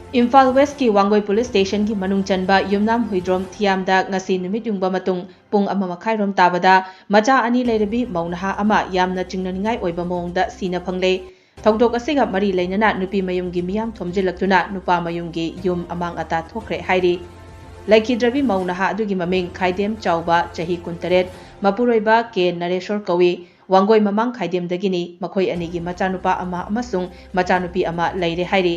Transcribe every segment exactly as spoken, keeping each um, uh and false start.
ꯏꯝꯐꯥꯜ ꯋꯦꯁꯀꯤ ꯋꯥꯡꯒꯣꯏ ꯄꯨꯂꯤꯁ ꯁ꯭ꯇꯦꯁꯟꯒꯤ ꯃꯅꯨꯡ ꯆꯟꯕ ꯌꯨꯝꯅꯥꯝ ꯍꯨꯏꯗ꯭ꯔꯣꯝ ꯊꯤꯌꯥꯝꯗ ꯉꯁꯤ ꯅꯨꯃꯤꯠ ꯌꯨꯡꯕ ꯃꯇꯨꯡ ꯄꯨꯡ ꯑꯃ ꯃꯈꯥꯏꯔꯣꯝ ꯇꯥꯕꯗ ꯃꯆꯥ ꯑꯅꯤ ꯂꯩꯔꯕꯤ ꯃꯧ ꯅꯍꯥ ꯑꯃ ꯌꯥꯝꯅ ꯆꯤꯡꯅꯅꯤꯡꯉꯥꯏ ꯑꯣꯏꯕ ꯃꯑꯣꯡꯗ ꯁꯤꯅ ꯐꯪꯂꯦ꯫ ꯊꯧꯗꯣꯛ ꯑꯁꯤꯒ ꯃꯔꯤ ꯂꯩꯅꯅ ꯅꯨꯄꯤ ꯃꯌꯨꯝꯒꯤ ꯃꯤꯌꯥꯝ ꯊꯣꯝꯖꯤꯜꯂꯛꯇꯨꯅ ꯅꯨꯄꯥ ꯃꯌꯨꯝꯒꯤ ꯌꯨꯝ ꯑꯃꯥꯡ ꯑꯇꯥ ꯊꯣꯛꯈ꯭ꯔꯦ ꯍꯥꯏꯔꯤ꯫ ꯂꯩꯈꯤꯗ꯭ꯔꯕꯤ ꯃꯧ ꯅꯍꯥ ꯑꯗꯨꯒꯤ ꯃꯃꯤꯡ ꯈꯥꯏꯗꯦꯝ ꯆꯥꯎꯕ, ꯆꯍꯤ ꯀꯨꯟꯇꯔꯦꯠ, ꯃꯄꯨꯔꯣꯏꯕ ꯀꯦ ꯅꯔꯦꯁꯣꯔ ꯀꯧꯏ꯫ ꯋꯥꯡꯒꯣꯏ ꯃꯃꯥꯡ ꯈꯥꯏꯗꯦꯝꯗꯒꯤꯅꯤ꯫ ꯃꯈꯣꯏ ꯑꯅꯤꯒꯤ ꯃꯆꯥꯅꯨꯄꯥ ꯑꯃ ꯑꯃꯁꯨꯡ ꯃꯆꯥꯅꯨꯄꯤ ꯑꯃ ꯂꯩꯔꯦ ꯍꯥꯏꯔꯤ꯫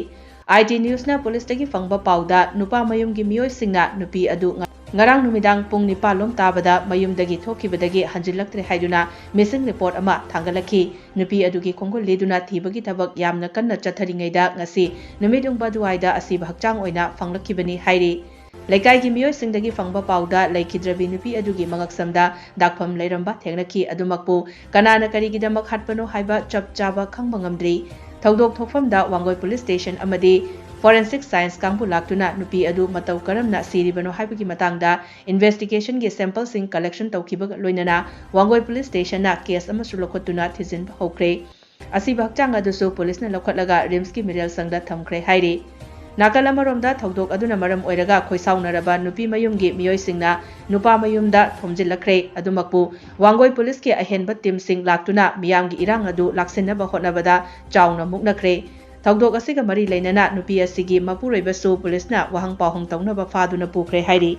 ꯑꯥꯏ ꯇꯤ ꯅ꯭ꯌꯨꯁꯅ ꯄꯨꯂꯤꯁꯇꯒꯤ ꯐꯪꯕ ꯄꯥꯎꯗ ꯅꯨꯄꯥ ꯃꯌꯨꯝꯒꯤ ꯃꯤꯑꯣꯏꯁꯤꯡꯅ ꯅꯨꯄꯤ ꯑꯗꯨ ꯉ-, ꯉꯔꯥꯡ ꯅꯨꯃꯤꯗꯥꯡ ꯄꯨꯡ ꯅꯤꯄꯥꯟ ꯂꯣꯝ ꯇꯥꯕꯗ ꯃꯌꯨꯝꯗꯒꯤ ꯊꯣꯛꯈꯤꯕꯗꯒꯤ ꯍꯟꯖꯤꯜꯂꯛꯇ꯭ꯔꯦ ꯍꯥꯏꯗꯨꯅ ꯃꯤꯁꯤꯡ ꯔꯤꯄꯣꯔꯠ ꯑꯃ ꯊꯥꯡꯒꯠꯂꯛꯈꯤ꯫ ꯅꯨꯄꯤ ꯑꯗꯨꯒꯤ ꯈꯣꯡꯒꯨꯜ ꯂꯤꯗꯨꯅ ꯊꯤꯕꯒꯤ ꯊꯕꯛ ꯌꯥꯝꯅ ꯀꯟꯅ ꯆꯠꯊꯔꯤꯉꯩꯗ ꯉꯁꯤ ꯅꯨꯃꯤꯠ ꯌꯨꯡꯕ ꯑꯗꯨꯋꯥꯏꯗ ꯑꯁꯤꯕ ꯍꯛꯆꯥꯡ ꯑꯣꯏꯅ ꯐꯪꯂꯛꯈꯤꯕꯅꯤ ꯍꯥꯏꯔꯤ꯫ ꯂꯩꯀꯥꯏꯒꯤ ꯃꯤꯑꯣꯏꯁꯤꯡꯗꯒꯤ ꯐꯪꯕ ꯄꯥꯎꯗ ꯂꯩꯈꯤꯗ꯭ꯔꯕꯤ ꯅꯨꯄꯤ ꯑꯗꯨꯒꯤ ꯃꯉꯛꯁꯝꯗ ꯗꯥꯛꯐꯝ ꯂꯩꯔꯝꯕ ꯊꯦꯡꯅꯈꯤ꯫ ꯑꯗꯨꯃꯛꯄꯨ ꯀꯅꯥꯅ ꯀꯔꯤꯒꯤꯗꯃꯛ ꯍꯥꯠꯄꯅꯣ ꯍꯥꯏꯕ ꯆꯞ ꯆꯥꯕ ꯈꯪꯕ ꯉꯝꯗ꯭ꯔꯤ꯫ ꯊꯧꯗꯣꯛ ꯊꯣꯛꯐꯝꯗ ꯋꯥꯡꯒꯣꯏ ꯄꯨꯂꯤꯁ ꯁ꯭ꯇꯦꯁꯟ ꯑꯃꯗꯤ ꯐꯣꯔꯦꯟꯁꯤꯛ ꯁꯥꯏꯟꯁ ꯀꯥꯡꯕꯨ ꯂꯥꯛꯇꯨꯅ ꯅꯨꯄꯤ ꯑꯗꯨ ꯃꯇꯧ ꯀꯔꯝꯅ ꯁꯤꯔꯤꯕꯅꯣ ꯍꯥꯏꯕꯒꯤ ꯃꯇꯥꯡꯗ ꯏꯟꯚꯦꯁꯇꯤꯒꯦꯁꯟꯒꯤ ꯁꯦꯝꯄꯜꯁꯤꯡ ꯀꯂꯦꯛꯁꯟ ꯇꯧꯈꯤꯕꯒ ꯂꯣꯏꯅꯅ ꯋꯥꯡꯒꯣꯏ ꯄꯨꯂꯤꯁ ꯁ꯭ꯇꯦꯁꯟꯅ ꯀꯦꯁ ꯑꯃꯁꯨ ꯂꯧꯈꯠꯇꯨꯅ ꯊꯤꯖꯤꯟꯕ ꯍꯧꯈ꯭ꯔꯦ꯫ ꯑꯁꯤꯕ ꯍꯛꯆꯥꯡ ꯑꯗꯨꯁꯨ ꯄꯨꯂꯤꯁꯅ ꯂꯧꯈꯠꯂꯒ ꯔꯤꯝꯁꯀꯤ ꯃꯤꯔꯦꯜ ꯁꯪꯗ ꯊꯝꯈ꯭ꯔꯦ ꯍꯥꯏꯔꯤ꯫ ꯅꯥꯀꯜ ꯑꯃꯔꯣꯝꯗ ꯊꯧꯗꯣꯛ ꯑꯗꯨꯅ ꯃꯔꯝ ꯑꯣꯏꯔꯒ ꯈꯣꯏꯁꯥꯎꯅꯔꯕ ꯅꯨꯄꯤ ꯃꯌꯨꯝꯒꯤ ꯃꯤꯑꯣꯏꯁꯤꯡꯅ ꯅꯨꯄꯥ ꯃꯌꯨꯝꯗ ꯊꯣꯝꯖꯤꯜꯂꯛꯈ꯭ꯔꯦ꯫ ꯑꯗꯨꯃꯛꯄꯨ ꯋꯥꯡꯒꯣꯏ ꯄꯨꯂꯤꯁꯀꯤ ꯑꯍꯦꯟꯕ ꯇꯤꯝꯁꯤꯡ ꯂꯥꯛꯇꯨꯅ ꯃꯤꯌꯥꯝꯒꯤ ꯏꯔꯥꯡ ꯑꯗꯨ ꯂꯥꯛꯁꯤꯟꯅꯕ ꯍꯣꯠꯅꯕꯗ ꯆꯥꯎꯅ ꯃꯨꯛꯅꯈ꯭ꯔꯦ꯫ ꯊꯧꯗꯣꯛ ꯑꯁꯤꯒ ꯃꯔꯤ ꯂꯩꯅꯅ ꯅꯨꯄꯤ ꯑꯁꯤꯒꯤ ꯃꯄꯨꯔꯣꯏꯕꯁꯨ ꯄꯨꯂꯤꯁꯅ ꯋꯥꯍꯪ ꯄꯥꯎꯍꯪ ꯇꯧꯅꯕ ꯐꯥꯗꯨꯅ ꯄꯨꯈ꯭ꯔꯦ ꯍꯥꯏꯔꯤ꯫